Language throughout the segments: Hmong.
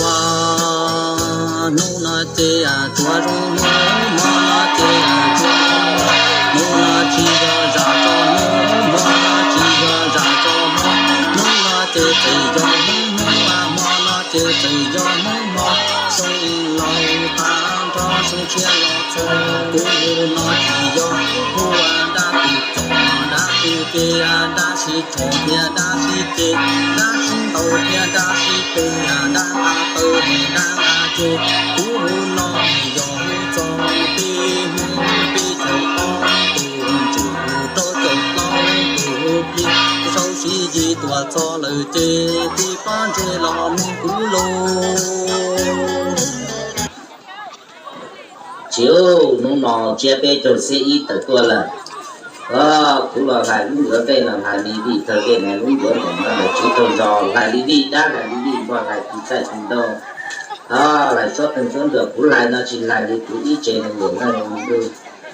Ua hnub no ces tsuas zoo hnub, hmo no ces tsuas zoo hmo, hnub no tsis yog zam tso hnub, hmo no tsis yog zam tso hmo, hnub no ces tseem yog hnub hmo, hmo no ces tseem yog hnub hmo, xyoo laus tag nrho xyoo tshiab los txog, kuv hu no tsis yog hu ua dab tus txom dab tus ces dab sib rho thiab dab sib ceg, dab sib ntaus thiab dab sib pem, dab av tawv thiab dab av ceg, kuv hu no yog hu txog peb Hmoob peb caug ob tug ntsuj plig rau caum plaub tug plig, sau sib yig tuaj txog lawm ces tib pab ntsej los mloog kuv lus. Tsis, hnub no tsiab peb caug xib ib tawm tuaj lawm. Kuv los hlais lub ncuav tej no hlais li vij tawg tej no, lub ncuav ntawm no lawm tsis tau zos, hlais li vij dab, hlais li vij npog, hlais tis txaij tis ntaug. Hlais suab qeej suab nruas, kuv hlais no tsis hlais li kuv ib tse neeg ntuj,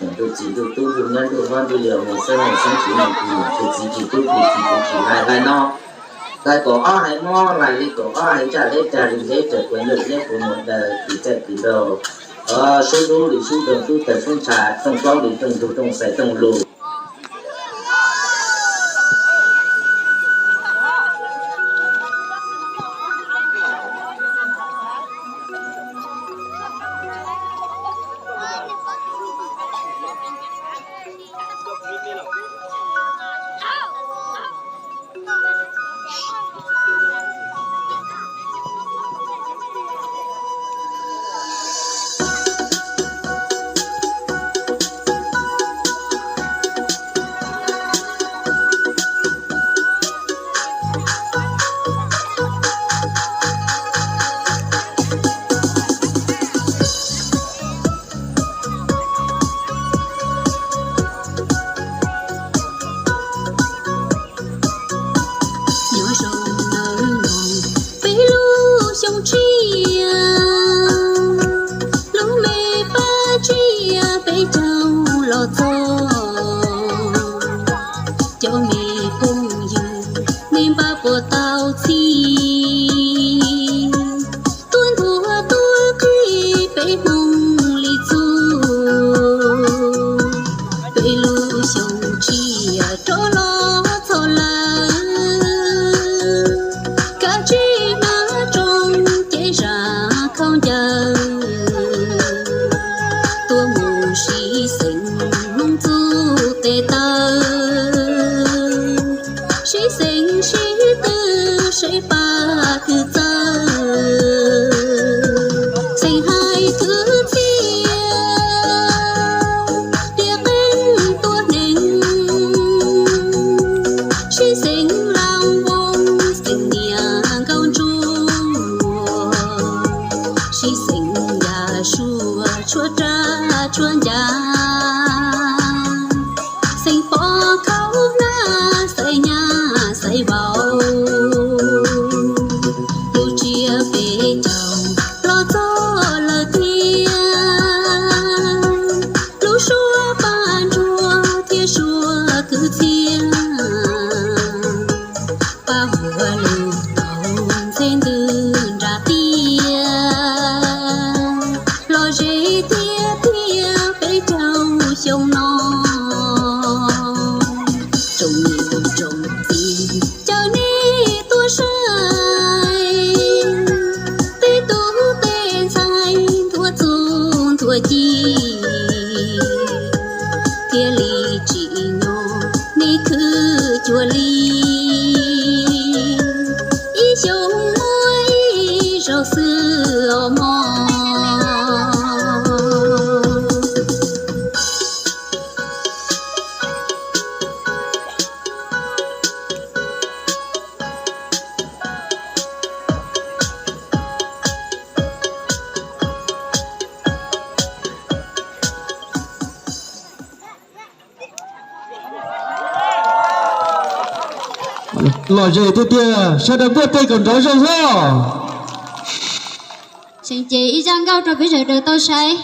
ntuj txiv ntuj tub ntuj nyab ntuj hlob ntuj yau, ntuj xeeb ntuj xeeb txiv ntuj txiv, kuv txiv tsis tub tsis txiv, kuv tsis hlais, hlais no. Hlais kaum ob haiv mob, hlais li kaum ob haiv ntsaj, hleb cag li hleb, raws kuv ntuj hleb kuv mus daws tis txaij tis ntaug. Sub dub li sub doog, sub tawg sub ntsha, rooj plaub li rooj ntug, rooj xais rooj lus. caug los txog. Cov me phooj ywg, nej npaj puas tau txhij? Tuaj nthuav tuaj qhib peb Hmoob li txuj. Peb lub xyoo tsiaj rov los txog lawm, kav tsij hnav rooj ces zam khaub ncaws, tuaj mus sib xeem Hmoob txuj tes taw, sib xeem sib tw seb pab twg txawj, xeem hais twg txiaj, tiaj qeej tuaj hneev, sib xeem laus vauv, xeem niam nkauj ntsuag, sib xeem yaj suab tshuab raj tshuab ncas, xeem pov khaub hlab xaiv nyab xaiv vauv, lub tsiab peb caug los txog lawm tiag, lub suab paj ntsuag thiab suab kwv txhiaj, paj huam lug tau ntxhe ntws nram tiaj, los ze tiaj tiaj peb caug xyoo no. Tsoom niam tsoom txiv caw nej tuaj saib, tej tub tej ntxhais nthuav txuj nthuav ci, thiaj li tsim nyog nej khwv cuag li, ib xyoos muaj ib zaug xwb os mog. Lom zem tiag tiag, sawv daws npuaj tes kom nrov zoo xwb. Seem ces ib zaj nkauj rau peb sawv daws tau saib.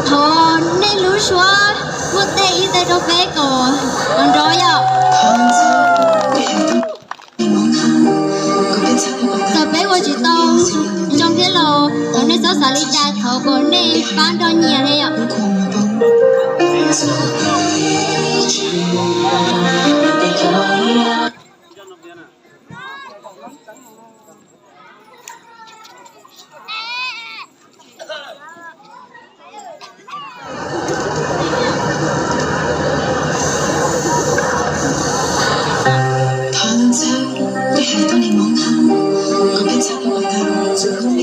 Thov nej lub suab npuaj tes ib teg rau peb kom nrov yom. Txawm peb ua tsis tau zoo thiab los thov nej txhob xav li cas, thov kom nej pab nrog nyias thiab yom. Thov leej txhawb peb hais tau neeg Hmoob hab, kom peb txhawb peb ua tau txug hwb peb xwm yog tes.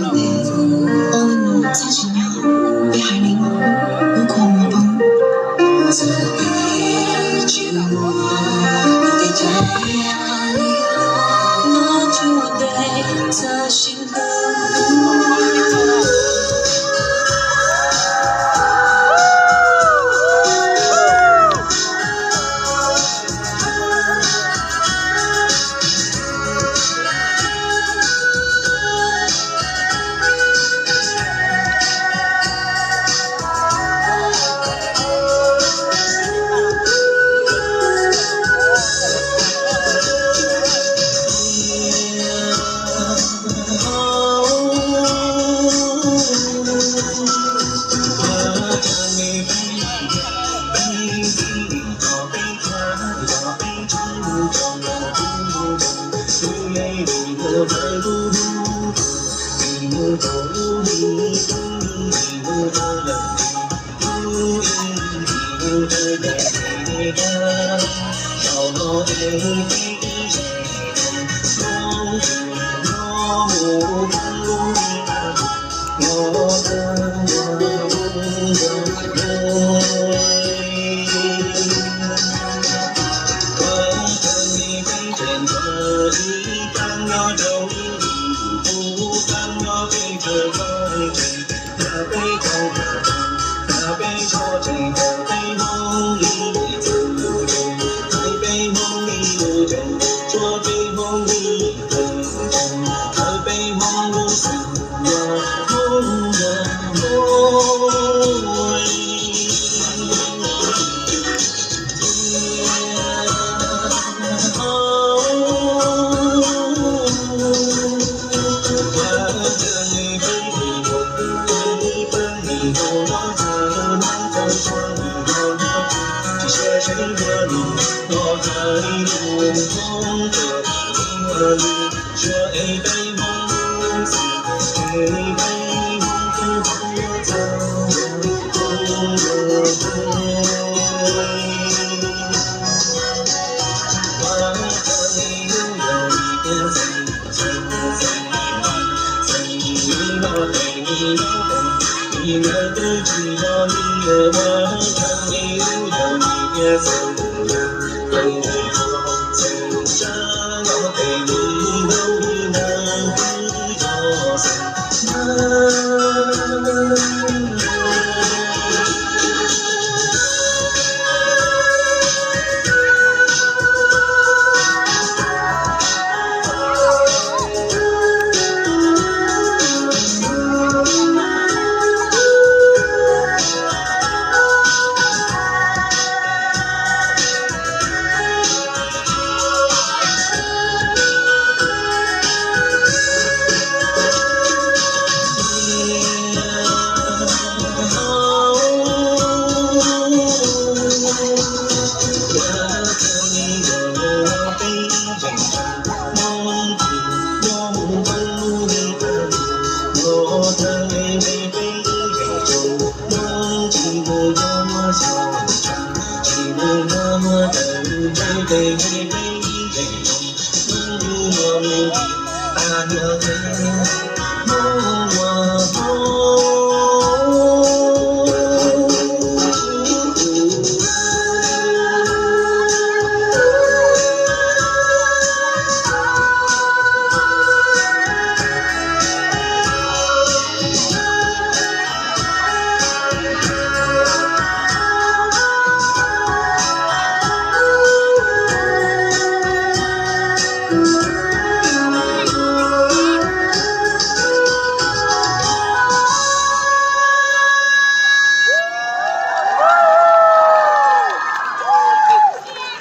Ua li mus txhaj tsis nyob, peb hais li mus, lub kua muag poob. Txawm peb tsis muaj, peb tej cav li no, tsuas peb txhaj sib hlub.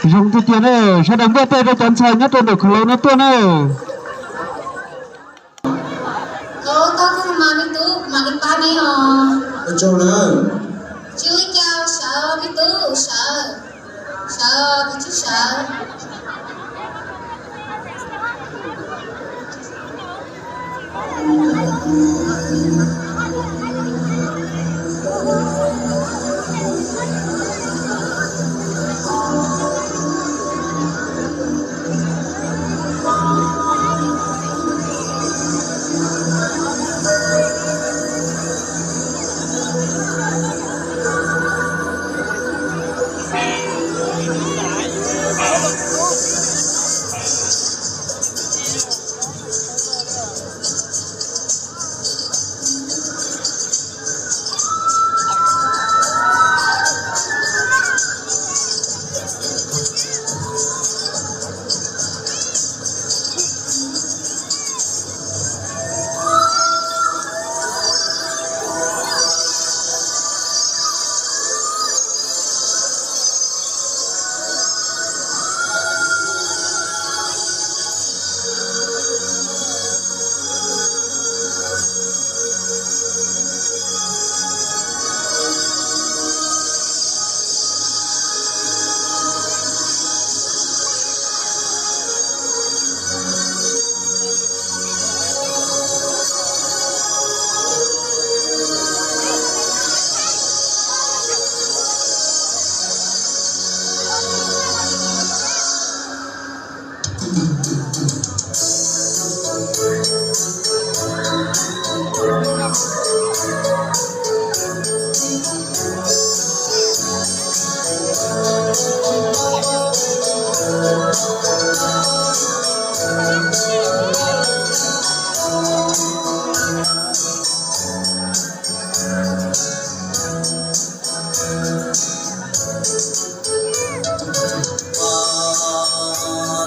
Zoo tiag tiag na, sawv daws npuaj tej rau cov ntxhais nyob rau ntawm khaum laus no tuaj na. Ua tsaug ntau, me tub, mam li pab neb os. Ua tsaug na. Tsis ua cas, sawv me tub, sawv, sawv, tus tswv sawv.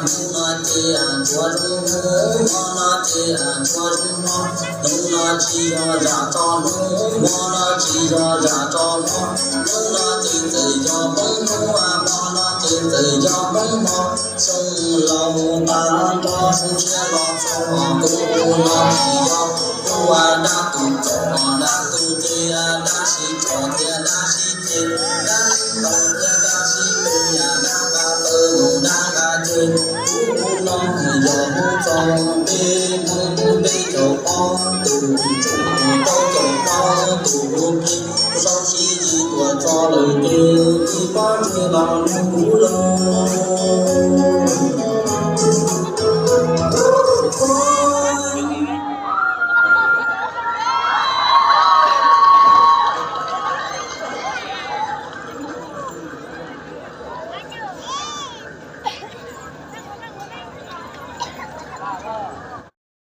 Hnub no ces ntxuav zoo hnub, hmo no ces ntxuav zoo hmo, hnub no tsis yog zam tso hnub, hmo no tsis yog zam tso hmo, hnub no ces txawm yog poob hnub, hmo no ces txawm yog poob hmo, xyoo laus tag nrho xyoo tshiab los txog, kuv no tsis yog kuv dab tus txom, dab tus ces dab sib tso thiab dab sib ceg, dab sib ntaus thiab dab sib tus, yam dab nqa taw mus dab nqa ceg, kuv no yog kuv tus hlub, tus tau tsis tuaj txog lawm ces tsis pom ntsej los nug kuv lauj.